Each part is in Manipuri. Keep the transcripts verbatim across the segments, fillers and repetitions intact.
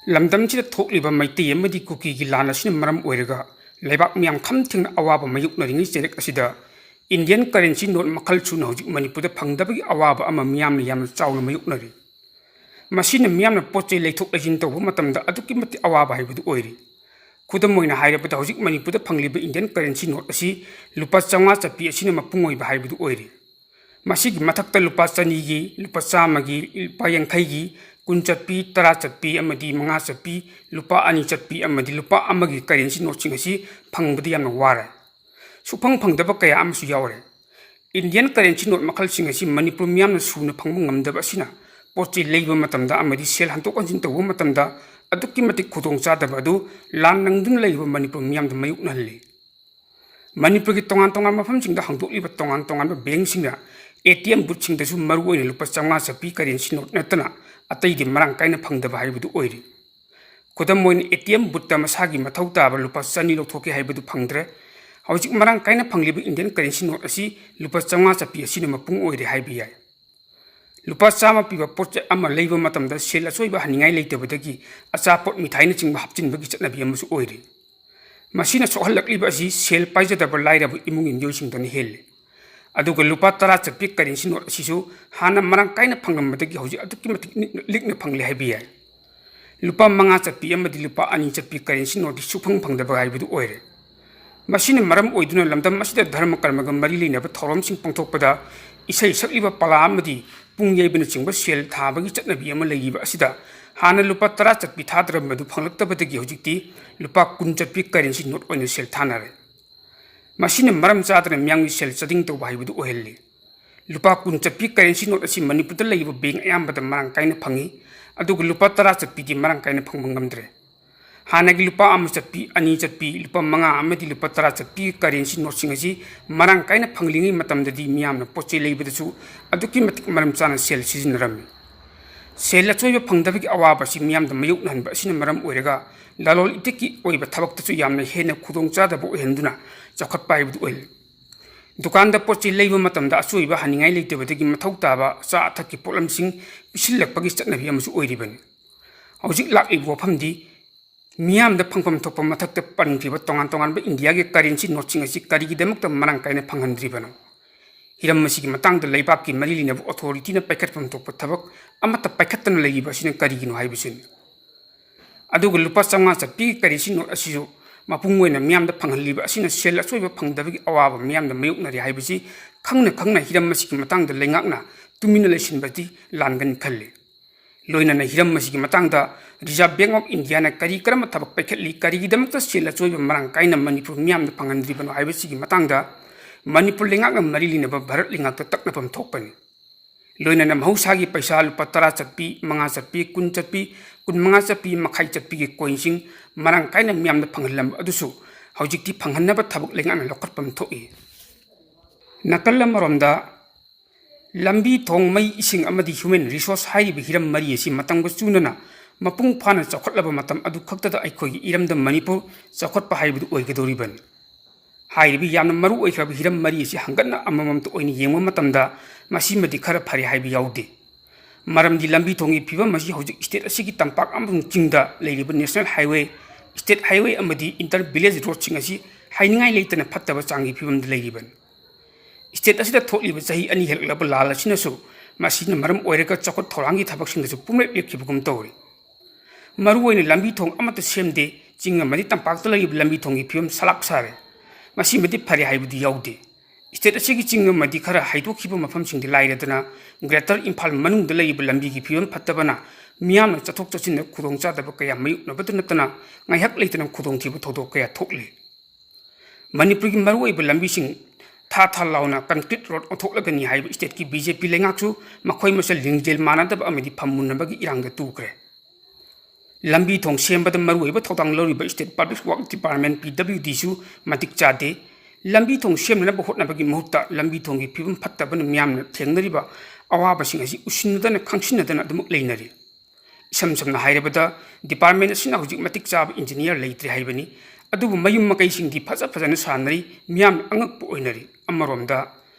ꯂꯝꯗꯝꯁꯤꯗ ꯊꯣꯛꯂꯤꯕ ꯃꯩꯇꯩ ꯑꯃꯗꯤ ꯀꯨꯀꯤꯒꯤ ꯂꯥꯟ ꯑꯁꯤꯅ ꯃꯔꯝ ꯑꯣꯏꯔꯒ ꯂꯩꯕꯥꯛ ꯃꯤꯌꯥꯝ ꯈꯝ ꯊꯦꯡꯅ ꯑꯋꯥꯕ ꯃꯥꯌꯣꯛꯅꯔꯤꯉꯩ ꯆꯩꯔꯛ ꯑꯁꯤꯗ Indian currency note ꯃꯈꯜ ꯁꯨꯅ ꯍꯧꯖꯤꯛ ꯃꯅꯤꯄꯨꯔꯗ ꯐꯪꯗꯕꯒꯤ ꯑꯋꯥꯕ ꯑꯃ ꯃꯤꯌꯥꯝꯅ ꯌꯥꯝꯅ ꯆꯥꯎꯅ ꯃꯥꯌꯣꯛꯅꯔꯤ꯫ ꯃꯁꯤꯅ ꯃꯤꯌꯥꯝꯅ ꯄꯣꯠ ꯆꯩ ꯂꯩꯊꯣꯛ ꯂꯩꯁꯤꯟ ꯇꯧꯕ ꯃꯇꯝꯗ ꯑꯗꯨꯛꯀꯤ ꯃꯇꯤꯛ ꯑꯋꯥꯕ ꯍꯥꯏꯕꯗꯨ ꯑꯣꯏꯔꯤ꯫ ꯈꯨꯗꯝ ꯑꯣꯏꯅ ꯍꯥꯏꯔꯕꯗ, ꯍꯧꯖꯤꯛ ꯃꯅꯤꯄꯨꯔꯗ ꯐꯪꯂꯤꯕ Indian currency note ꯑꯁꯤ ꯂꯨꯄꯥ ꯆꯥꯝꯃꯉꯥ ꯆꯠꯄꯤ ꯑꯁꯤꯅ ꯃꯄꯨꯡ ꯑꯣꯏꯕ ꯍꯥꯏꯕꯗꯨ ꯑꯣꯏꯔꯤ꯫ ꯃꯁꯤꯒꯤ ꯃꯊꯛꯇ ꯂꯨꯄꯥ ꯆꯅꯤꯒꯤ, ꯂꯨꯄꯥ ꯆꯥꯝꯃꯒꯤ, ꯂꯨꯄꯥ ꯌꯥꯡꯈꯩꯒꯤ, ꯀꯨꯟ ꯆꯠꯄꯤ, ꯇꯔꯥ ꯆꯠꯄꯤ ꯑꯃꯗꯤ ꯃꯉꯥ ꯆꯠꯄꯤ, ꯂꯨꯄꯥ ꯑꯅꯤ ꯆꯠꯄꯤ ꯑꯃꯗꯤ ꯂꯨꯄꯥ ꯑꯃꯒꯤ currency noteꯁꯤꯡ ꯑꯁꯤ ꯐꯪꯕꯗ ꯌꯥꯝꯅ ꯋꯥꯔꯦ꯫ ꯁꯨꯛꯐꯪ ꯐꯪꯗꯕ ꯀꯌꯥ ꯑꯃꯁꯨ ꯌꯥꯎꯔꯦ꯫ Indian currency note ꯃꯈꯜꯁꯤꯡ ꯑꯁꯤ ꯃꯅꯤꯄꯨꯔ ꯃꯤꯌꯥꯝꯅ ꯁꯨꯅ ꯐꯪꯕ ꯉꯝꯗꯕ ꯑꯁꯤꯅ ꯄꯣꯠ ꯆꯩ ꯂꯩꯕ ꯃꯇꯝꯗ ꯑꯃꯗꯤ ꯁꯦꯜ ꯍꯟꯗꯣꯛ ꯍꯟꯖꯤꯟ ꯇꯧꯕ ꯃꯇꯝꯗ ꯑꯗꯨꯛꯀꯤ ꯃꯇꯤꯛ ꯈꯨꯗꯣꯡꯆꯥꯗꯕ ꯑꯗꯨ ꯂꯥꯟ ꯅꯪꯗꯨꯅ ꯂꯩꯔꯤꯕ ꯃꯅꯤꯄꯨꯔ ꯃꯤꯌꯥꯝꯗ ꯃꯥꯌꯣꯛꯅꯍꯜꯂꯤ꯫ ꯃꯅꯤꯄꯨꯔꯒꯤ ꯇꯣꯉꯥꯟ ꯇꯣꯉꯥꯟꯕ ꯃꯐꯝꯁꯤꯡꯗ ꯍꯥꯡꯗꯣꯛꯂꯤꯕ ꯇꯣꯉꯥꯟ ꯇꯣꯉꯥꯟꯕ bankꯁꯤꯡꯅ ATM boothꯁꯤꯡꯗꯁꯨ ꯃꯔꯨꯑꯣꯏꯅ ꯂꯨꯄꯥ ꯆꯥꯝꯃꯉꯥ ꯆꯠꯄꯤ currency note ꯅꯠꯇꯅ ꯑꯇꯩꯗꯤ ꯃꯔꯥꯡ ꯀꯥꯏꯅ ꯐꯪꯗꯕ ꯍꯥꯏꯕꯗꯨ ꯑꯣꯏꯔꯤ꯫ ꯈꯨꯗꯝ ꯑꯣꯏꯅ, ATM boothꯇ ꯃꯁꯥꯒꯤ ꯃꯊꯧ ꯇꯥꯕ ꯂꯨꯄꯥ ꯆꯅꯤ ꯂꯧꯊꯣꯛꯀꯦ ꯍꯥꯏꯕꯗꯨ ꯐꯪꯗ꯭ꯔꯦ꯫ ꯍꯧꯖꯤꯛ ꯃꯔꯥꯡ ꯀꯥꯏꯅ ꯐꯪꯂꯤꯕ Indian currency note ꯑꯁꯤ ꯂꯨꯄꯥ ꯆꯥꯝꯃꯉꯥ ꯆꯠꯄꯤ ꯑꯁꯤꯅ ꯃꯄꯨꯡ ꯑꯣꯏꯔꯦ ꯍꯥꯏꯕ ꯌꯥꯏ꯫ ꯂꯨꯄꯥ ꯆꯥꯝꯃ ꯄꯤꯕ ꯄꯣꯠ ꯑꯃ ꯂꯩꯕ ꯃꯇꯝꯗ ꯁꯦꯜ ꯑꯆꯣꯏꯕ ꯍꯟꯅꯤꯡꯉꯥꯏ ꯂꯩꯇꯕꯗꯒꯤ ꯑꯆꯥꯄꯣꯠ, ꯃꯤꯊꯥꯏꯅꯆꯤꯡꯕ ꯍꯥꯞꯆꯤꯟꯕꯒꯤ ꯆꯠꯅꯕꯤ ꯑꯃꯁꯨ ꯑꯣꯏꯔꯤ꯫ ꯃꯁꯤꯅ ꯁꯣꯛꯍꯜꯂꯛꯂꯤꯕ ꯑꯁꯤ ꯁꯦꯜ ꯄꯥꯏꯖꯗꯕ ꯂꯥꯏꯔꯕ ꯏꯃꯨꯡꯒꯤ ꯃꯤꯑꯣꯏꯁꯤꯡꯗꯅ ꯍꯦꯜꯂꯤ꯫ ꯑꯗꯨꯒ ꯂꯨꯄꯥ ꯇꯔꯥ ꯆꯠꯄꯤ currency note ꯑꯁꯤꯁꯨ ꯍꯥꯟꯅ ꯃꯔꯥꯡ ꯀꯥꯏꯅ ꯐꯪꯂꯝꯕꯗꯒꯤ ꯍꯧꯖꯤꯛ ꯑꯗꯨꯛꯀꯤ ꯃꯇꯤꯛ ꯅꯤꯛꯅ-, ꯂꯤꯛꯅ ꯐꯪꯂꯦ ꯍꯥꯏꯕ ꯌꯥꯏ꯫ ꯂꯨꯄꯥ ꯃꯉꯥ ꯆꯠꯄꯤ ꯑꯃꯗꯤ ꯂꯨꯄꯥ ꯑꯅꯤ ꯆꯠꯄꯤ currency noteꯇꯤ ꯁꯨꯛꯐꯪ ꯐꯪꯗꯕ ꯍꯥꯏꯕꯗꯨ ꯑꯣꯏꯔꯦ꯫ ꯃꯁꯤꯅ ꯃꯔꯝ ꯑꯣꯏꯗꯨꯅ ꯂꯝꯗꯝ ꯑꯁꯤꯗ ꯙꯔꯃ ꯀꯔꯃꯒ ꯃꯔꯤ ꯂꯩꯅꯕ ꯊꯧꯔꯝꯁꯤꯡ ꯄꯥꯡꯊꯣꯛꯄꯗ ꯏꯁꯩ ꯁꯛꯂꯤꯕ ꯄꯂꯥ ꯑꯃꯗꯤ ꯄꯨꯡ ꯌꯩꯕꯅꯆꯤꯡꯕ ꯁꯦꯜ ꯊꯥꯕꯒꯤ ꯆꯠꯅꯕꯤ ꯑꯃ ꯂꯩꯔꯤꯕ ꯑꯁꯤꯗ ꯍꯥꯟꯅ ꯂꯨꯄꯥ ꯇꯔꯥ ꯆꯠꯄꯤ ꯊꯥꯗꯔꯝꯕꯗꯨ ꯐꯪꯂꯛꯇꯕꯗꯒꯤ ꯍꯧꯖꯤꯛꯇꯤ ꯂꯨꯄꯥ ꯀꯨꯟ ꯆꯠꯄꯤ currency note ꯑꯣꯏꯅ ꯁꯦꯜ ꯊꯥꯅꯔꯦ꯫ ꯃꯁꯤꯅ ꯃꯔꯝ ꯆꯥꯗꯅ ꯃꯤꯌꯥꯝꯒꯤ ꯁꯦꯜ ꯆꯥꯗꯤꯡ ꯇꯧꯕ ꯍꯥꯏꯕꯗꯨ ꯑꯣꯏꯍꯜꯂꯤ꯫ ꯂꯨꯄꯥ ꯀꯨꯟ ꯆꯠꯄꯤ currency note ꯑꯁꯤ ꯃꯅꯤꯄꯨꯔꯗ ꯂꯩꯔꯤꯕ bank ꯑꯌꯥꯝꯕꯗ ꯃꯔꯥꯡ ꯀꯥꯏꯅ ꯐꯪꯏ, ꯑꯗꯨꯒ ꯂꯨꯄꯥ ꯇꯔꯥ ꯆꯠꯄꯤꯗꯤ ꯃꯔꯥꯡ ꯀꯥꯏꯅ ꯐꯪꯕ ꯉꯝꯗ꯭ꯔꯦ꯫ ꯍꯥꯟꯅꯒꯤ ꯂꯨꯄꯥ ꯑꯃ ꯆꯠꯄꯤ, ꯑꯅꯤ ꯆꯠꯄꯤ, ꯂꯨꯄꯥ ꯃꯉꯥ ꯑꯃꯗꯤ ꯂꯨꯄꯥ ꯇꯔꯥ ꯆꯠꯄꯤ currency noteꯁꯤꯡ ꯑꯁꯤ ꯃꯔꯥꯡ ꯀꯥꯏꯅ ꯐꯪꯂꯤꯉꯩ ꯃꯇꯝꯗꯗꯤ ꯃꯤꯌꯥꯝꯅ ꯄꯣꯠ ꯆꯩ ꯂꯩꯕꯗꯁꯨ ꯑꯗꯨꯛꯀꯤ ꯃꯇꯤꯛ ꯃꯔꯝ ꯆꯥꯅ ꯁꯦꯜ ꯁꯤꯖꯤꯟꯅꯔꯝꯃꯤ꯫ ꯁꯦꯜ ꯑꯆꯣꯏꯕ ꯐꯪꯗꯕꯒꯤ ꯑꯋꯥꯕ ꯑꯁꯤ ꯃꯤꯌꯥꯝꯗ ꯃꯥꯌꯣꯛꯅꯍꯟꯕ ꯑꯁꯤꯅ ꯃꯔꯝ ꯑꯣꯏꯔꯒ ꯂꯂꯣꯟ ꯏꯇꯤꯛꯀꯤ ꯑꯣꯏꯕ ꯊꯕꯛꯇꯁꯨ ꯌꯥꯝꯅ ꯍꯦꯟꯅ ꯈꯨꯗꯣꯡꯆꯥꯗꯕ ꯑꯣꯏꯍꯟꯗꯨꯅ ꯆꯥꯎꯈꯠꯄ ꯍꯥꯏꯕꯗꯨ ꯑꯣꯏꯍꯜꯂꯤ꯫ ꯗꯨꯀꯥꯟꯗ ꯄꯣꯠ ꯆꯩ ꯂꯩꯕ ꯃꯇꯝꯗ ꯑꯆꯣꯏꯕ ꯍꯟꯅꯤꯡꯉꯥꯏ ꯂꯩꯇꯕꯗꯒꯤ ꯃꯊꯧ ꯇꯥꯕ ꯑꯆꯥ ꯑꯊꯛꯀꯤ ꯄꯣꯠꯂꯝꯁꯤꯡ ꯄꯤꯁꯤꯜꯂꯛꯄꯒꯤ ꯆꯠꯅꯕꯤ ꯑꯃꯁꯨ ꯑꯣꯏꯔꯤꯕꯅꯤ꯫ ꯍꯧꯖꯤꯛ ꯂꯥꯛꯂꯤꯕ ꯋꯥꯐꯝꯗꯤ, ꯃꯤꯌꯥꯝꯗ ꯐꯪꯐꯝ ꯊꯣꯛꯄ ꯃꯊꯛꯇ ꯄꯟꯈ꯭ꯔꯤꯕ ꯇꯣꯉꯥꯟ ꯇꯣꯉꯥꯟꯕ ꯏꯟꯗꯤꯌꯥꯒꯤ currency noteꯁꯤꯡ ꯑꯁꯤ ꯀꯔꯤꯒꯤꯗꯃꯛꯇ ꯃꯔꯥꯡ ꯀꯥꯏꯅ ꯐꯪꯍꯟꯗ꯭ꯔꯤꯕꯅꯣ? ꯍꯤꯔꯝ ꯑꯁꯤꯒꯤ ꯃꯇꯥꯡꯗ ꯂꯩꯕꯥꯛꯀꯤ ꯃꯔꯤ ꯂꯩꯅꯕ authorityꯅ ꯄꯥꯏꯈꯠꯐꯝ ꯊꯣꯛꯄ ꯊꯕꯛ ꯑꯃꯠꯇ ꯄꯥꯏꯈꯠꯇꯅ ꯂꯩꯔꯤꯕ ꯑꯁꯤꯅ ꯀꯔꯤꯒꯤꯅꯣ ꯍꯥꯏꯕꯁꯤꯅꯤ꯫ ꯑꯗꯨꯒ ꯂꯨꯄꯥ ꯆꯥꯝꯃꯉꯥ ꯆꯠꯄꯤꯒꯤ currency note ꯑꯁꯤꯁꯨ ꯃꯄꯨꯡ ꯑꯣꯏꯅ ꯃꯤꯌꯥꯝꯗ ꯐꯪꯍꯜꯂꯤꯕ ꯑꯁꯤꯅ ꯁꯦꯜ ꯑꯆꯣꯏꯕ ꯐꯪꯗꯕꯒꯤ ꯑꯋꯥꯕ ꯃꯤꯌꯥꯝꯗ ꯃꯥꯌꯣꯛꯅꯔꯤ ꯍꯥꯏꯕꯁꯤ ꯈꯪꯅ ꯈꯪꯅ ꯍꯤꯔꯝ ꯑꯁꯤꯒꯤ ꯃꯇꯥꯡꯗ ꯂꯩꯉꯥꯛꯅ ꯇꯨꯃꯤꯟꯅ ꯂꯩꯁꯤꯟꯕꯗꯤ ꯂꯥꯟꯒꯅꯤ ꯈꯜꯂꯤ꯫ ꯂꯣꯏꯅꯅ ꯍꯤꯔꯝ ꯑꯁꯤꯒꯤ ꯃꯇꯥꯡꯗ Reserve Bank of Indiaꯅ ꯀꯔꯤ ꯀꯔꯝꯕ ꯊꯕꯛ ꯄꯥꯏꯈꯠꯂꯤ, ꯀꯔꯤꯒꯤꯗꯃꯛꯇ ꯁꯦꯜ ꯑꯆꯣꯏꯕ ꯃꯔꯥꯡ ꯀꯥꯏꯅ ꯃꯅꯤꯄꯨꯔ ꯃꯤꯌꯥꯝꯗ ꯐꯪꯍꯟꯗ꯭ꯔꯤꯕꯅꯣ ꯍꯥꯏꯕꯁꯤꯒꯤ ꯃꯇꯥꯡꯗ ꯃꯅꯤꯄꯨꯔ ꯂꯩꯉꯥꯛꯅ ꯃꯔꯤ ꯂꯩꯅꯕ ꯚꯥꯔꯠ ꯂꯩꯉꯥꯛꯇ ꯇꯛꯅꯐꯝ ꯊꯣꯛꯄꯅꯤ꯫ ꯂꯣꯏꯅꯅ ꯃꯍꯧꯁꯥꯒꯤ ꯄꯩꯁꯥ ꯂꯨꯄꯥ ꯇꯔꯥ ꯆꯠꯄꯤ, ꯃꯉꯥ ꯆꯠꯄꯤ, ꯀꯨꯟ ꯆꯠꯄꯤ, ꯀꯨꯟ ꯃꯉꯥ ꯆꯠꯄꯤ, ꯃꯈꯥꯏ ꯆꯠꯄꯤꯒꯤ coinꯁꯤꯡ ꯃꯔꯥꯡ ꯀꯥꯏꯅ ꯃꯤꯌꯥꯝꯗ ꯐꯪꯍꯜꯂꯝꯕ ꯑꯗꯨꯁꯨ ꯍꯧꯖꯤꯛꯇꯤ ꯐꯪꯍꯟꯅꯕ ꯊꯕꯛ ꯂꯩꯉꯥꯛꯅ ꯂꯧꯈꯠꯐꯝ ꯊꯣꯛꯏ꯫ ꯅꯥꯀꯜ ꯑꯃꯔꯣꯝꯗ, ꯂꯝꯕꯤ, ꯊꯣꯡ, ꯃꯩ, ꯏꯁꯤꯡ ꯑꯃꯗꯤ human resource ꯍꯥꯏꯔꯤꯕ ꯍꯤꯔꯝ ꯃꯔꯤ ꯑꯁꯤ ꯃꯇꯝꯒ ꯆꯨꯅꯅ ꯃꯄꯨꯡ ꯐꯥꯅ ꯆꯥꯎꯈꯠꯂꯕ ꯃꯇꯝ ꯑꯗꯨ ꯈꯛꯇꯗ ꯑꯩꯈꯣꯏꯒꯤ ꯏꯔꯝꯗꯝ ꯃꯅꯤꯄꯨꯔ ꯆꯥꯎꯈꯠꯄ ꯍꯥꯏꯕꯗꯨ ꯑꯣꯏꯒꯗꯧꯔꯤꯕꯅꯤ꯫ ꯍꯥꯏꯔꯤꯕ ꯌꯥꯝꯅ ꯃꯔꯨ ꯑꯣꯏꯈ꯭ꯔꯕ ꯍꯤꯔꯝ ꯃꯔꯤ ꯑꯁꯤ ꯍꯪꯒꯠꯅ ꯑꯃꯃꯝꯇ ꯑꯣꯏꯅ ꯌꯦꯡꯕ ꯃꯇꯝꯗ, ꯃꯁꯤꯃꯗꯤ ꯈꯔ ꯐꯔꯦ ꯍꯥꯏꯕ ꯌꯥꯎꯗꯦ꯫ ꯃꯔꯝꯗꯤ ꯂꯝꯕꯤ ꯊꯣꯡꯒꯤ ꯐꯤꯕꯝ ꯑꯁꯤ ꯍꯧꯖꯤꯛ state ꯑꯁꯤꯒꯤ ꯇꯝꯄꯥꯛ ꯑꯃꯁꯨꯡ ꯆꯤꯡꯗ ꯂꯩꯔꯤꯕ national highway, state highway ꯑꯃꯗꯤ inter village roadꯁꯤꯡ ꯑꯁꯤ ꯍꯥꯏꯅꯤꯡꯉꯥꯏ ꯂꯩꯇꯅ ꯐꯠꯇꯕ ꯆꯥꯡꯒꯤ ꯐꯤꯕꯝꯗ ꯂꯩꯔꯤꯕꯅꯤ꯫ State ꯑꯁꯤꯗ ꯊꯣꯛꯂꯤꯕ ꯆꯍꯤ ꯑꯅꯤ ꯍꯦꯜꯂꯛꯂꯕ ꯂꯥꯟ ꯑꯁꯤꯅꯁꯨ ꯃꯁꯤꯅ ꯃꯔꯝ ꯑꯣꯏꯔꯒ ꯆꯥꯎꯈꯠ ꯊꯧꯔꯥꯡꯒꯤ ꯊꯕꯛꯁꯤꯡꯗꯁꯨ ꯄꯨꯝꯂꯦꯞ ꯂꯦꯞꯈꯤꯕꯒꯨꯝ ꯇꯧꯔꯤ꯫ ꯃꯔꯨꯑꯣꯏꯅ ꯂꯝꯕꯤ ꯊꯣꯡ ꯑꯃꯠꯇ ꯁꯦꯝꯗꯦ, ꯆꯤꯡ ꯑꯃꯗꯤ ꯇꯝꯄꯥꯛꯇ ꯂꯩꯔꯤꯕ ꯂꯝꯕꯤ ꯊꯣꯡꯒꯤ ꯐꯤꯕꯝ ꯁꯂꯥꯛ ꯁꯥꯔꯦ꯫ ꯃꯁꯤꯃꯗꯤ ꯐꯔꯦ ꯍꯥꯏꯕꯗꯤ ꯌꯥꯎꯗꯦ꯫ State ꯑꯁꯤꯒꯤ ꯆꯤꯡ ꯑꯃꯗꯤ ꯈꯔ ꯍꯥꯏꯗꯣꯛꯈꯤꯕ ꯃꯐꯝꯁꯤꯡꯗꯤ ꯂꯥꯏꯔꯗꯅ, Greater ꯏꯝꯐꯥꯜ ꯃꯅꯨꯡꯗ ꯂꯩꯔꯤꯕ ꯂꯝꯕꯤꯒꯤ ꯐꯤꯕꯝ ꯐꯠꯇꯕꯅ ꯃꯤꯌꯥꯝꯅ ꯆꯠꯊꯣꯛ ꯆꯠꯁꯤꯟꯗ ꯈꯨꯗꯣꯡꯆꯥꯗꯕ ꯀꯌꯥ ꯃꯥꯌꯣꯛꯅꯕꯇ ꯅꯠꯇꯅ, ꯉꯥꯏꯍꯥꯛ ꯂꯩꯇꯅ ꯈꯨꯗꯣꯡꯊꯤꯕ ꯊꯧꯗꯣꯛ ꯀꯌꯥ ꯊꯣꯛꯂꯤ꯫ ꯃꯅꯤꯄꯨꯔꯒꯤ ꯃꯔꯨꯑꯣꯏꯕ ꯂꯝꯕꯤꯁꯤꯡ ꯊꯥ ꯊꯥ ꯂꯥꯎꯅ concrete road ꯑꯣꯟꯊꯣꯛꯂꯒꯅꯤ ꯍꯥꯏꯕ stateꯀꯤ BJP ꯂꯩꯉꯥꯛꯁꯨ ꯃꯈꯣꯏ ꯃꯁꯦꯜ ꯂꯤꯡꯖꯦꯜ ꯃꯥꯟꯅꯗꯕ ꯑꯃꯗꯤ ꯐꯝꯃꯨꯟꯅꯕꯒꯤ ꯏꯔꯥꯡꯗ ꯇꯨꯈ꯭ꯔꯦ꯫ ꯂꯝꯕꯤ ꯊꯣꯡ ꯁꯦꯝꯕꯗ ꯃꯔꯨꯑꯣꯏꯕ ꯊꯧꯗꯥꯡ ꯂꯧꯔꯤꯕ State Public Works Department, PWDꯁꯨ ꯃꯇꯤꯛ ꯆꯥꯗꯦ꯫ ꯂꯝꯕꯤ ꯊꯣꯡ ꯁꯦꯝꯅꯅꯕ ꯍꯣꯠꯅꯕꯒꯤ ꯃꯍꯨꯠꯇ ꯂꯝꯕꯤ ꯊꯣꯡꯒꯤ ꯐꯤꯕꯝ ꯐꯠꯇꯕꯅ ꯃꯤꯌꯥꯝꯅ ꯊꯦꯡꯅꯔꯤꯕ ꯑꯋꯥꯕꯁꯤꯡ ꯑꯁꯤ ꯎꯁꯤꯟꯅꯗꯅ ꯈꯪꯁꯤꯟꯅꯗꯅ ꯑꯗꯨꯃꯛ ꯂꯩꯅꯔꯤ꯫ ꯏꯁꯝ ꯁꯝꯅ ꯍꯥꯏꯔꯕꯗ, department ꯑꯁꯤꯅ ꯍꯧꯖꯤꯛ ꯃꯇꯤꯛ ꯆꯥꯕ engineer ꯂꯩꯇ꯭ꯔꯦ ꯍꯥꯏꯕꯅꯤ꯫ ꯑꯗꯨꯕꯨ ꯃꯌꯨꯝ ꯃꯀꯩꯁꯤꯡꯗꯤ ꯐꯖ ꯐꯖꯅ ꯁꯥꯟꯅꯔꯤ, ꯃꯤꯌꯥꯝꯅ ꯑꯉꯛꯄ ꯑꯣꯏꯅꯔꯤ꯫ ꯑꯃꯔꯣꯝꯗ,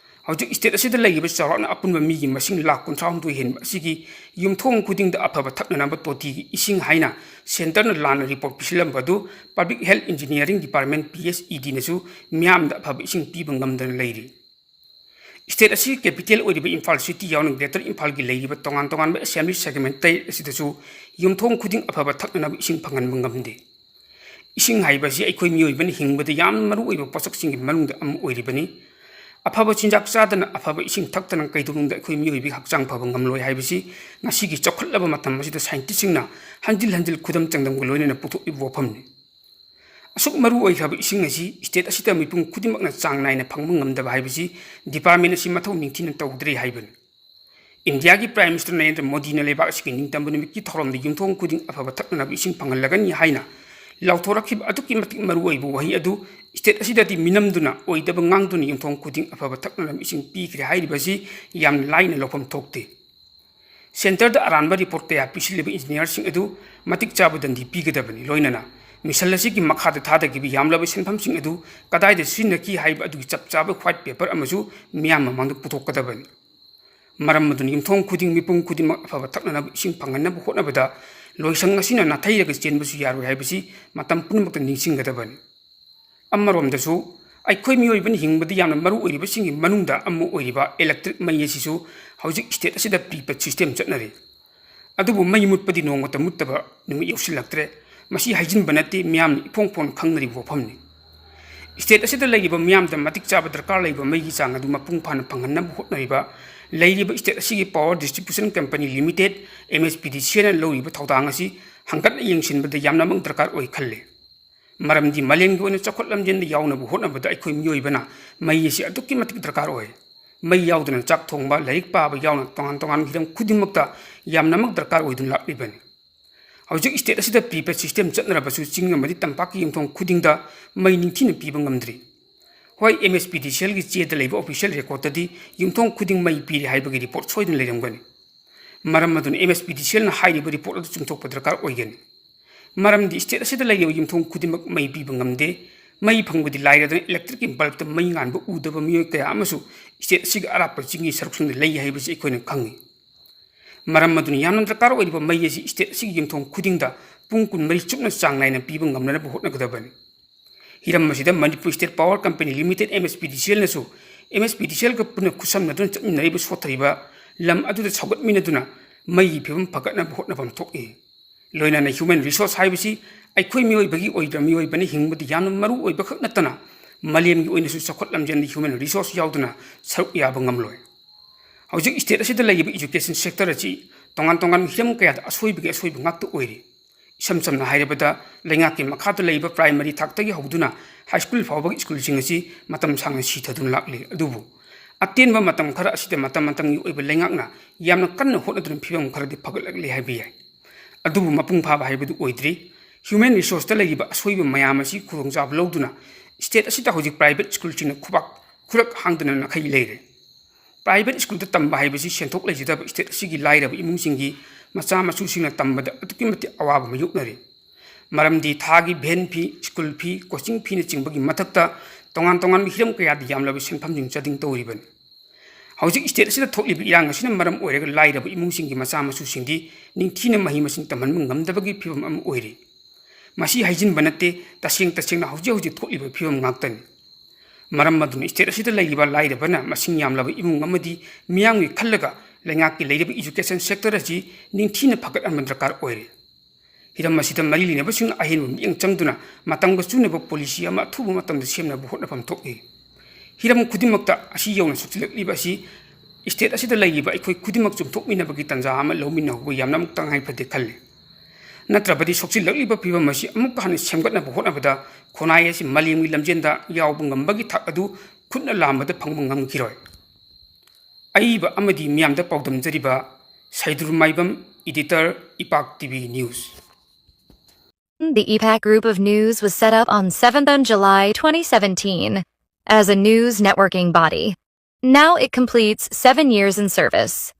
ꯍꯧꯖꯤꯛ state ꯑꯁꯤꯗ ꯂꯩꯔꯤꯕ ꯆꯥꯎꯔꯥꯛꯅ ꯑꯄꯨꯟꯕ ꯃꯤꯒꯤ ꯃꯁꯤꯡ ꯂꯥꯈ ꯀꯨꯟꯊ꯭ꯔꯥ ꯍꯨꯝꯗꯣꯏ ꯍꯦꯟꯕ ꯑꯁꯤꯒꯤ ꯌꯨꯝꯊꯣꯡ ꯈꯨꯗꯤꯡꯗ ꯑꯐꯕ ꯊꯛꯅꯅꯕ ꯇꯣꯇꯤꯒꯤ ꯏꯁꯤꯡ ꯍꯥꯏꯅ centreꯅ ꯂꯥꯟꯅ report ꯄꯤꯁꯤꯜꯂꯝꯕ ꯑꯗꯨ Public Health Engineering Department, P H E Dꯅꯁꯨ ꯃꯤꯌꯥꯝꯗ ꯑꯐꯕ ꯏꯁꯤꯡ ꯄꯤꯕ ꯉꯝꯗꯅ ꯂꯩꯔꯤ꯫ State ꯑꯁꯤꯒꯤ capital ꯑꯣꯏꯔꯤꯕ ꯏꯝꯐꯥꯜ city ꯌꯥꯎꯅ Greater ꯏꯝꯐꯥꯜꯒꯤ ꯂꯩꯔꯤꯕ ꯇꯣꯉꯥꯟ ꯇꯣꯉꯥꯟꯕ assembly segment ꯇꯔꯦꯠ ꯑꯁꯤꯗꯁꯨ ꯌꯨꯝꯊꯣꯡ ꯈꯨꯗꯤꯡ ꯑꯐꯕ ꯊꯛꯅꯅꯕ ꯏꯁꯤꯡ ꯐꯪꯍꯟꯕ ꯉꯝꯗꯦ꯫ ꯏꯁꯤꯡ ꯍꯥꯏꯕꯁꯤ ꯑꯩꯈꯣꯏ ꯃꯤꯑꯣꯏꯕꯅ ꯍꯤꯡꯕꯗ ꯌꯥꯝꯅ ꯃꯔꯨꯑꯣꯏꯕ ꯄꯣꯠꯁꯛꯁꯤꯡꯒꯤ ꯃꯅꯨꯡꯗ ꯑꯃ ꯑꯣꯏꯔꯤꯕꯅꯤ꯫ ꯑꯐꯕ ꯆꯤꯟꯖꯥꯛ ꯆꯥꯗꯅ, ꯑꯐꯕ ꯏꯁꯤꯡ ꯊꯛꯇꯅ ꯀꯩꯗꯧꯅꯨꯡꯗ ꯑꯩꯈꯣꯏ ꯃꯤꯑꯣꯏꯕꯒꯤ ꯍꯛꯆꯥꯡ ꯐꯕ ꯉꯝꯂꯣꯏ ꯍꯥꯏꯕꯁꯤ ꯉꯁꯤꯒꯤ ꯆꯥꯎꯈꯠꯂꯕ ꯃꯇꯝ ꯑꯁꯤꯗ scientistꯁꯤꯡꯅ ꯍꯟꯖꯤꯜ ꯍꯟꯖꯤꯜ ꯈꯨꯗꯝ ꯆꯥꯡꯗꯝꯒ ꯂꯣꯏꯅꯅ ꯄꯨꯊꯣꯛꯂꯤꯕ ꯋꯥꯐꯝꯅꯤ꯫ ꯑꯁꯨꯛ ꯃꯔꯨ ꯑꯣꯏꯈ꯭ꯔꯕ ꯏꯁꯤꯡ ꯑꯁꯤ state ꯑꯁꯤꯗ ꯃꯤꯄꯨꯝ ꯈꯨꯗꯤꯡꯃꯛꯅ ꯆꯥꯡ ꯅꯥꯏꯅ ꯐꯪꯕ ꯉꯝꯗꯕ ꯍꯥꯏꯕꯁꯤ department ꯑꯁꯤ ꯃꯊꯧ ꯅꯤꯡꯊꯤꯅ ꯇꯧꯗ꯭ꯔꯦ ꯍꯥꯏꯕꯅꯤ꯫ ꯏꯟꯗꯤꯌꯥꯒꯤ Prime Minister ꯅꯔꯦꯟꯗ꯭ꯔ ꯃꯣꯗꯤꯅ ꯂꯩꯕꯥꯛ ꯑꯁꯤꯒꯤ ꯅꯤꯡꯇꯝꯕ ꯅꯨꯃꯤꯠꯀꯤ ꯊꯧꯔꯝꯗ ꯌꯨꯝꯊꯣꯡ ꯈꯨꯗꯤꯡ ꯑꯐꯕ ꯊꯛꯅꯅꯕ ꯏꯁꯤꯡ ꯐꯪꯍꯜꯂꯒꯅꯤ ꯍꯥꯏꯅ ꯂꯥꯎꯊꯣꯔꯛꯈꯤꯕ ꯑꯗꯨꯛꯀꯤ ꯃꯇꯤꯛ ꯃꯔꯨꯑꯣꯏꯕ ꯋꯥꯍꯩ ꯑꯗꯨ state ꯑꯁꯤꯗꯗꯤ ꯃꯤꯅꯝꯗꯨꯅ, ꯑꯣꯏꯗꯕ ꯉꯥꯡꯗꯨꯅ ꯌꯨꯝꯊꯣꯡ ꯈꯨꯗꯤꯡ ꯑꯐꯕ ꯊꯛꯅꯅꯕ ꯏꯁꯤꯡ ꯄꯤꯈ꯭ꯔꯦ ꯍꯥꯏꯔꯤꯕꯁꯤ ꯌꯥꯝ ꯂꯥꯏꯅ ꯂꯧꯐꯝ ꯊꯣꯛꯇꯦ꯫ Centreꯗ ꯑꯔꯥꯟꯕ report ꯀꯌꯥ ꯄꯤꯁꯤꯜꯂꯤꯕ engineerꯁꯤꯡ ꯑꯗꯨ ꯃꯇꯤꯛ ꯆꯥꯕ ꯗꯟꯗꯤ ꯄꯤꯒꯗꯕꯅꯤ꯫ ꯂꯣꯏꯅꯅ mission ꯑꯁꯤꯒꯤ ꯃꯈꯥꯗ ꯊꯥꯗꯈꯤꯕ ꯌꯥꯝꯂꯕ ꯁꯦꯟꯐꯝꯁꯤꯡ ꯑꯗꯨ ꯀꯗꯥꯏꯗ ꯁꯤꯖꯤꯟꯅꯈꯤ ꯍꯥꯏꯕ ꯑꯗꯨꯒꯤ ꯆꯞ ꯆꯥꯕ white paper ꯑꯃꯁꯨ ꯃꯤꯌꯥꯝ ꯃꯃꯥꯡꯗ ꯄꯨꯊꯣꯛꯀꯗꯕꯅꯤ꯫ ꯃꯔꯝ ꯑꯗꯨꯅ ꯌꯨꯝꯊꯣꯡ ꯈꯨꯗꯤꯡ, ꯃꯤꯄꯨꯝ ꯈꯨꯗꯤꯡꯃꯛ ꯑꯐꯕ ꯊꯛꯅꯅꯕ ꯏꯁꯤꯡ ꯐꯪꯍꯟꯅꯕ ꯍꯣꯠꯅꯕꯗ ꯂꯣꯏꯁꯪ ꯑꯁꯤꯅ ꯅꯥꯊꯩꯔꯒ ꯆꯦꯟꯕꯁꯨ ꯌꯥꯔꯣꯏ ꯍꯥꯏꯕꯁꯤ ꯃꯇꯝ ꯄꯨꯝꯅꯃꯛꯇ ꯅꯤꯡꯁꯤꯡꯒꯗꯕꯅꯤ꯫ ꯑꯃꯔꯣꯝꯗꯁꯨ, ꯑꯩꯈꯣꯏ ꯃꯤꯑꯣꯏꯕꯅ ꯍꯤꯡꯕꯗ ꯌꯥꯝꯅ ꯃꯔꯨ ꯑꯣꯏꯔꯤꯕꯁꯤꯡꯒꯤ ꯃꯅꯨꯡꯗ ꯑꯃ ꯑꯣꯏꯔꯤꯕ electric ꯃꯩ ꯑꯁꯤꯁꯨ ꯍꯧꯖꯤꯛ state ꯑꯁꯤꯗ prepaid system ꯆꯠꯅꯔꯤ꯫ ꯑꯗꯨꯕꯨ ꯃꯩ ꯃꯨꯠꯄꯗꯤ ꯅꯣꯡꯃꯇ ꯃꯨꯠꯇꯕ ꯅꯨꯃꯤꯠ ꯌꯧꯁꯤꯜꯂꯛꯇ꯭ꯔꯦ꯫ ꯃꯁꯤ ꯍꯥꯏꯖꯤꯟꯕ ꯅꯠꯇꯦ, ꯃꯤꯌꯥꯝꯅ ꯏꯐꯣꯡ ꯐꯣꯡꯅ ꯈꯪꯅꯔꯤꯕ ꯋꯥꯐꯝꯅꯤ꯫ State ꯑꯁꯤꯗ ꯂꯩꯔꯤꯕ ꯃꯤꯌꯥꯝꯗ ꯃꯇꯤꯛ ꯆꯥꯕ ꯗꯔꯀꯥꯔ ꯂꯩꯕ ꯃꯩꯒꯤ ꯆꯥꯡ ꯑꯗꯨ ꯃꯄꯨꯡ ꯐꯥꯅ ꯐꯪꯍꯟꯅꯕ ꯍꯣꯠꯅꯔꯤꯕ ꯂꯩꯔꯤꯕ state ꯑꯁꯤꯒꯤ Power Distribution Company Limited, M S P D C Lꯅ ꯂꯧꯔꯤꯕ ꯊꯧꯗꯥꯡ ꯑꯁꯤ ꯍꯪꯒꯠꯅ ꯌꯦꯡꯁꯤꯟꯕꯗ ꯌꯥꯝꯅꯃꯛ ꯗꯔꯀꯥꯔ ꯑꯣꯏ ꯈꯜꯂꯤ꯫ ꯃꯔꯝꯗꯤ ꯃꯥꯂꯦꯝꯒꯤ ꯑꯣꯏꯅ ꯆꯥꯎꯈꯠ ꯂꯝꯖꯦꯟꯗ ꯌꯥꯎꯅꯕ ꯍꯣꯠꯅꯕꯗ ꯑꯩꯈꯣꯏ ꯃꯤꯑꯣꯏꯕꯅ ꯃꯩ ꯑꯁꯤ ꯑꯗꯨꯛꯀꯤ ꯃꯇꯤꯛ ꯗꯔꯀꯥꯔ ꯑꯣꯏ꯫ ꯃꯩ ꯌꯥꯎꯗꯅ ꯆꯥꯛ ꯊꯣꯡꯕ, ꯂꯥꯏꯔꯤꯛ ꯄꯥꯕ ꯌꯥꯎꯅ ꯇꯣꯉꯥꯟ ꯇꯣꯉꯥꯟꯕ ꯍꯤꯔꯝ ꯈꯨꯗꯤꯡꯃꯛꯇ ꯌꯥꯝꯅꯃꯛ ꯗꯔꯀꯥꯔ ꯑꯣꯏꯗꯨꯅ ꯂꯥꯛꯂꯤꯕꯅꯤ꯫ ꯍꯧꯖꯤꯛ state ꯑꯁꯤꯗ prepaid system ꯆꯠꯅꯔꯕꯁꯨ ꯆꯤꯡ ꯑꯃꯗꯤ ꯇꯝꯄꯥꯛꯀꯤ ꯌꯨꯝꯊꯣꯡ ꯈꯨꯗꯤꯡꯗ ꯃꯩ ꯅꯤꯡꯊꯤꯅ ꯄꯤꯕ ꯉꯝꯗ꯭ꯔꯤ꯫ ꯍꯣꯏ, M S P D C Lꯒꯤ ꯆꯦꯗ ꯂꯩꯕ official recordꯇꯗꯤ ꯌꯨꯝꯊꯣꯡ ꯈꯨꯗꯤꯡ ꯃꯩ ꯄꯤꯔꯤ ꯍꯥꯏꯕꯒꯤ report ꯁꯣꯏꯗꯅ ꯂꯩꯔꯝꯒꯅꯤ꯫ ꯃꯔꯝ ꯑꯗꯨꯅ M S P D C Lꯅ ꯍꯥꯏꯔꯤꯕ report ꯑꯗꯨ ꯆꯨꯝꯊꯣꯛꯄ ꯗꯔꯀꯥꯔ ꯑꯣꯏꯒꯅꯤ꯫ ꯃꯔꯝꯗꯤ state ꯑꯁꯤꯗ ꯂꯩꯔꯤꯕ ꯌꯨꯝꯊꯣꯡ ꯈꯨꯗꯤꯡꯃꯛ ꯃꯩ ꯄꯤꯕ ꯉꯝꯗꯦ꯫ ꯃꯩ ꯐꯪꯕꯗꯤ ꯂꯥꯏꯔꯗꯅ electricꯀꯤ bulbꯇ ꯃꯩ ꯉꯥꯟꯕ ꯎꯗꯕ ꯃꯤꯑꯣꯏ ꯀꯌꯥ ꯑꯃꯁꯨ ꯁ꯭ꯇꯦꯠ ꯑꯁꯤꯒꯤ ꯑꯔꯥꯞꯄ ꯆꯤꯡꯒꯤ ꯁꯔꯨꯛꯁꯤꯡꯗ ꯂꯩ ꯍꯥꯏꯕꯁꯤ ꯑꯩꯈꯣꯏꯅ ꯈꯪꯏ꯫ ꯃꯔꯝ ꯑꯗꯨꯅ ꯌꯥꯝꯅ ꯗꯔꯀꯥꯔ ꯑꯣꯏꯔꯤꯕ ꯃꯩ ꯑꯁꯤ ꯁ꯭ꯇꯦꯠ ꯑꯁꯤꯒꯤ ꯌꯨꯝꯊꯣꯡ ꯈꯨꯗꯤꯡꯗ ꯄꯨꯡ ꯀꯨꯟꯃꯔꯤ ꯆꯨꯞꯅ ꯆꯥꯡ ꯅꯥꯏꯅ ꯄꯤꯕ ꯉꯝꯅꯅꯕ ꯍꯣꯠꯅꯒꯗꯕꯅꯤ꯫ ꯍꯤꯔꯝ ꯑꯁꯤꯗ Manipur state power company limited, MSPDCLꯅꯁꯨ, MSPDCLꯒ ꯄꯨꯟꯅ ꯈꯨꯠꯁꯝꯅꯗꯨꯅ ꯆꯠꯃꯤꯟꯅꯔꯤꯕ ꯁꯣꯠꯊꯔꯤꯕ ꯂꯝ ꯑꯗꯨꯗ ꯁꯧꯒꯠꯃꯤꯟꯅꯗꯨꯅ ꯃꯩꯒꯤ ꯐꯤꯕꯝ ꯐꯒꯠꯅꯕ ꯍꯣꯠꯅꯐꯝ ꯊꯣꯛꯏ꯫ ꯂꯣꯏꯅꯅ human resource ꯍꯥꯏꯕꯁꯤ ꯑꯩꯈꯣꯏ ꯃꯤꯑꯣꯏꯕꯒꯤ ꯑꯣꯏꯗ-, ꯃꯤꯑꯣꯏꯕꯅ ꯍꯤꯡꯕꯗ ꯌꯥꯝꯅ ꯃꯔꯨ ꯑꯣꯏꯕ ꯈꯛ ꯅꯠꯇꯅ, ꯃꯥꯂꯦꯝꯒꯤ ꯑꯣꯏꯅꯁꯨ ꯆꯥꯎꯈꯠ ꯂꯝꯖꯦꯜꯗ human resource ꯌꯥꯎꯗꯅ ꯁꯔꯨꯛ ꯌꯥꯕ ꯉꯝꯂꯣꯏ꯫ ꯍꯧꯖꯤꯛ ꯁ꯭ꯇꯦꯠ ꯑꯁꯤꯗ ꯂꯩꯔꯤꯕ education sector ꯑꯁꯤ ꯇꯣꯉꯥꯟ ꯇꯣꯉꯥꯟꯕ ꯍꯤꯔꯝ ꯀꯌꯥꯗ ꯑꯁꯣꯏꯕꯒꯤ ꯑꯁꯣꯏꯕ ꯉꯥꯛꯇ ꯑꯣꯏꯔꯤ꯫ ꯏꯁꯝ ꯁꯝꯅ ꯍꯥꯏꯔꯕꯗ, ꯂꯩꯉꯥꯛꯀꯤ ꯃꯈꯥꯗ ꯂꯩꯕ primary ꯊꯥꯛꯇꯒꯤ ꯍꯧꯗꯨꯅ high school ꯐꯥꯎꯕꯒꯤ ꯁ꯭ꯀꯨꯜꯁꯤꯡ ꯑꯁꯤ ꯃꯇꯝ ꯁꯥꯡꯅ ꯁꯤꯊꯗꯨꯅ ꯂꯥꯛꯂꯤ꯫ ꯑꯗꯨꯕꯨ ꯑꯇꯦꯟꯕ ꯃꯇꯝ ꯈꯔ ꯑꯁꯤꯗ ꯃꯇꯝ ꯃꯇꯝꯒꯤ ꯑꯣꯏꯕ ꯂꯩꯉꯥꯛꯅ ꯌꯥꯝꯅ ꯀꯟꯅ ꯍꯣꯠꯅꯗꯨꯅ ꯐꯤꯕꯝ ꯈꯔꯗꯤ ꯐꯒꯠꯂꯛꯂꯦ ꯍꯥꯏꯕ ꯌꯥꯏ꯫ ꯑꯗꯨꯕꯨ ꯃꯄꯨꯡ ꯐꯥꯕ ꯍꯥꯏꯕꯗꯨ ꯑꯣꯏꯗ꯭ꯔꯤ꯫ Human resourceꯇ ꯂꯩꯔꯤꯕ ꯑꯁꯣꯏꯕ ꯃꯌꯥꯝ ꯑꯁꯤ ꯈꯨꯗꯣꯡꯆꯥꯕ ꯂꯧꯗꯨꯅ ꯁ꯭ꯇꯦꯠ ꯑꯁꯤꯗ ꯍꯧꯖꯤꯛ private ꯁ꯭ꯀꯨꯜꯁꯤꯡꯅ ꯈꯨꯕꯥꯛ ꯈꯨꯔꯛ ꯍꯥꯡꯗꯅ ꯅꯥꯈꯩ ꯂꯩꯔꯦ꯫ Private ꯁ꯭ꯀꯨꯜꯗ ꯇꯝꯕ ꯍꯥꯏꯕꯁꯤ ꯁꯦꯟꯊꯣꯛ ꯂꯩꯖꯗꯕ ꯁ꯭ꯇꯦꯠ ꯑꯁꯤꯒꯤ ꯂꯥꯏꯔꯕ ꯏꯃꯨꯡꯁꯤꯡꯒꯤ ꯃꯆꯥ ꯃꯁꯨꯁꯤꯡꯅ ꯇꯝꯕꯗ ꯑꯗꯨꯛꯀꯤ ꯃꯇꯤꯛ ꯑꯋꯥꯕ ꯃꯥꯌꯣꯛꯅꯔꯤ꯫ ꯃꯔꯝꯗꯤ ꯊꯥꯒꯤ ꯚꯦꯟ ꯐꯤ, ꯁ꯭ꯀꯨꯜ ꯐꯤ, ꯀꯣꯆꯤꯡ ꯐꯤꯅꯆꯤꯡꯕꯒꯤ ꯃꯊꯛꯇ ꯇꯣꯉꯥꯟ ꯇꯣꯉꯥꯟꯕ ꯍꯤꯔꯝ ꯀꯌꯥꯗ ꯌꯥꯝꯂꯕ ꯁꯦꯟꯐꯝꯁꯤꯡ ꯆꯥꯗꯤꯡ ꯇꯧꯔꯤꯕꯅꯤ꯫ ꯍꯧꯖꯤꯛ ꯁ꯭ꯇꯦꯠ ꯑꯁꯤꯗ ꯊꯣꯛꯂꯤꯕ ꯏꯔꯥꯡ ꯑꯁꯤꯅ ꯃꯔꯝ ꯑꯣꯏꯔꯒ ꯂꯥꯏꯔꯕ ꯏꯃꯨꯡꯁꯤꯡꯒꯤ ꯃꯆꯥ ꯃꯁꯨꯁꯤꯡꯗꯤ ꯅꯤꯡꯊꯤꯅ ꯃꯍꯩ ꯃꯁꯤꯡ ꯇꯝꯍꯟꯕ ꯉꯝꯗꯕꯒꯤ ꯐꯤꯕꯝ ꯑꯃ ꯑꯣꯏꯔꯤ꯫ ꯃꯁꯤ ꯍꯥꯏꯖꯤꯟꯕ ꯅꯠꯇꯦ, ꯇꯁꯦꯡ ꯇꯁꯦꯡꯅ ꯍꯧꯖꯤꯛ ꯍꯧꯖꯤꯛ ꯊꯣꯛꯂꯤꯕ ꯐꯤꯕꯝ ꯉꯥꯛꯇꯅꯤ꯫ ꯃꯔꯝ ꯑꯗꯨꯅ ꯁ꯭ꯇꯦꯠ ꯑꯁꯤꯗ ꯂꯩꯔꯤꯕ ꯂꯥꯏꯔꯕꯅ ꯃꯁꯤꯡ ꯌꯥꯝꯂꯕ ꯏꯃꯨꯡ ꯑꯃꯗꯤ ꯃꯤꯌꯥꯝꯒꯤ ꯈꯜꯂꯒ ꯂꯩꯉꯥꯛꯀꯤ ꯂꯩꯔꯤꯕ education sector ꯑꯁꯤ ꯅꯤꯡꯊꯤꯅ ꯐꯒꯠꯍꯟꯕ ꯗꯔꯀꯥꯔ ꯑꯣꯏꯔꯤ꯫ ꯍꯤꯔꯝ ꯑꯁꯤꯗ ꯃꯔꯤ ꯂꯩꯅꯕꯁꯤꯡꯅ ꯑꯍꯦꯟꯕ ꯃꯤꯠꯌꯦꯡ ꯆꯪꯗꯨꯅ ꯃꯇꯝꯒ ꯆꯨꯅꯕ policy ꯑꯃ ꯑꯊꯨꯕ ꯃꯇꯝꯗ ꯁꯦꯝꯅꯕ ꯍꯣꯠꯅꯐꯝ ꯊꯣꯛꯏ꯫ ꯍꯤꯔꯝ ꯈꯨꯗꯤꯡꯃꯛꯇ ꯑꯁꯤ ꯌꯧꯅ ꯁꯣꯛꯆꯤꯜꯂꯛꯂꯤꯕ ꯑꯁꯤ ꯁ꯭ꯇꯦꯠ ꯑꯁꯤꯗ ꯂꯩꯔꯤꯕ ꯑꯩꯈꯣꯏ ꯈꯨꯗꯤꯡꯃꯛ ꯆꯨꯝꯊꯣꯛꯃꯤꯟꯅꯕꯒꯤ ꯇꯥꯟꯖꯥ ꯑꯃ ꯂꯧꯃꯤꯟꯅꯍꯧꯕ ꯌꯥꯝꯅꯃꯛ ꯇꯉꯥꯏ ꯐꯗꯦ ꯈꯜꯂꯤ꯫ ꯅꯠꯇ꯭ꯔꯕꯗꯤ ꯁꯣꯛꯆꯤꯜꯂꯛꯂꯤꯕ ꯐꯤꯕꯝ ꯑꯁꯤ ꯑꯃꯨꯛꯀ ꯍꯟꯅ ꯁꯦꯝꯒꯠꯅꯕ ꯍꯣꯠꯅꯕꯗ ꯈꯨꯟꯅꯥꯏ ꯑꯁꯤ ꯃꯥꯂꯦꯝꯒꯤ ꯂꯝꯖꯦꯟꯗ ꯌꯥꯎꯕ ꯉꯝꯕꯒꯤ ꯊꯥꯛ ꯑꯗꯨ ꯈꯨꯠꯅ ꯂꯥꯝꯕꯗ ꯐꯪꯕ ꯉꯝꯈꯤꯔꯣꯏ꯫ ꯑꯏꯕ ꯑꯃꯗꯤ ꯃꯤꯌꯥꯝꯗ ꯄꯥꯎꯗꯝꯖꯔꯤꯕ ꯁꯩꯗꯨꯔ ꯃꯥꯏꯕꯝ, editor, ꯏꯄꯥꯛ TV News꯫ The EPAC Group of News was set up on seventh of July twenty seventeen as a news networking body. Now it completes seven years in service.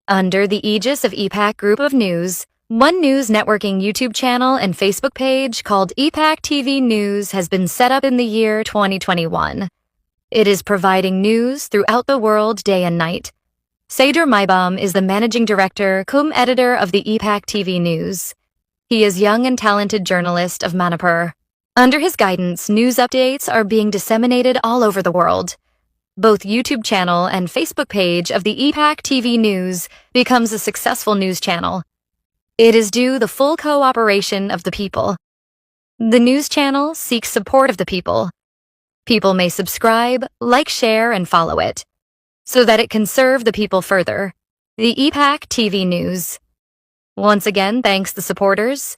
Under the aegis of EPAC Group of News, One News Networking YouTube channel and Facebook page called EPAC TV News has been set up in the year twenty twenty-one. It is providing news throughout the world day and night. Seydoor Maibam is the managing director cum editor of the Epak T V News. He is young and talented journalist of Manipur. Under his guidance, news updates are being disseminated all over the world. Both YouTube channel and Facebook page of the Epak T V News becomes a successful news channel. It is due the full cooperation of the people. The news channel seeks support of the people. People may subscribe, like, share, and follow it so that it can serve the people further. The Epak T V News. Once again, thanks the supporters.